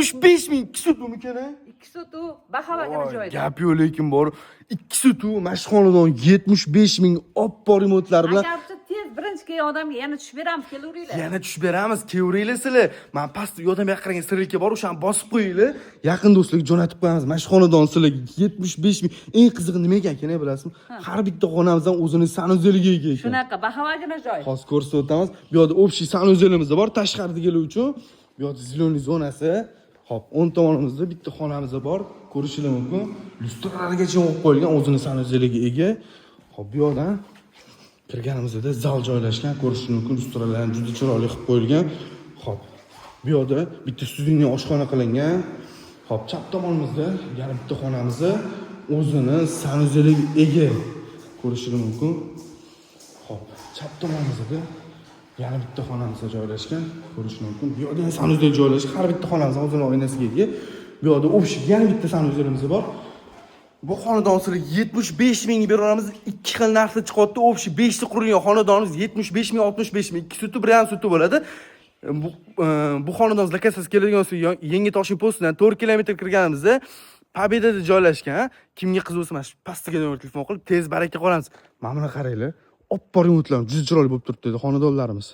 75 ming, 2 sotuvmikan? 2 sotuv, bahavagina joyda. Gap yo'q, lekin bor. 2 sotuv, mana shu xonadon 75 ming, oppo remontlari bilan. Agarchi tez birinchi kelgan odamga yana tushib beramiz, kelaveringlar. Yana tushib beramiz, kelaveringlar sizlar. Mana pastda yo'dan bu yoqqa qaragan ссылка bor, o'shani bosib qo'yinglar. Yaqin do'stlarga jo'natib qo'yamiz. Mana shu xonadon sizlarga 75 ming. Eng qizig'i nima ekan, aka, bilasizmi? Har bitta xonamizdan o'zini санузел iga ega ekan. Shunaqa bahavagina joy. Hozir ko'rsatib o'tamiz. Bu yerda общий санузел imiz bor tashqaridagilar uchun. Bu yerda зеленый zonasi. Xo'p, o'ng tomonimizda bitta xonamiz bor. Ko'rishingiz mumkin. Lyustralargacha qo'yib qo'yilgan, o'zini санузел iga ega. Xo'p, bu yoqdan kirganimizda zal joylashgan, ko'rishingiz mumkin. Lyustralar ham juda chiroyli qilib qo'yilgan. Xo'p, bu yoqda bitta студийный oshxona qilingan. Xo'p, chap tomonimizda yana bitta xonamiz o'zini санузел iga ega. Ko'rishingiz mumkin. Xo'p, chap tomonimizda yana bitta xonamiz joylashgan, ko'rish mumkin. Bu yoqda ham санузел joylashgan, har bitta xonamiz o'zini oynasiga ega. Bu yoqda общий yana bitta санузел imiz bor. Bu xonadon sizlarga 75 ming beramiz. Ikki xil narxda chiqyapti. Общий 5 ta qurilgan xonadonimiz 75 ming, 65 ming, 2 sotuv, 1,5 sotuv bo'ladi. Bu xonadon lokatsiyasi keladigan bo'lsa, Yangi Toshkent postidan 4 kilometr kirganimizda Победа da joylashgan. Kimga qiziq bo'lsa, mana shu pastdagi nomer telefon qilib, tez baraka qolamiz. Mana buni qaranglar. Oppo remontlar juda chiroyli bo'lib turibdi xonadonlarimiz.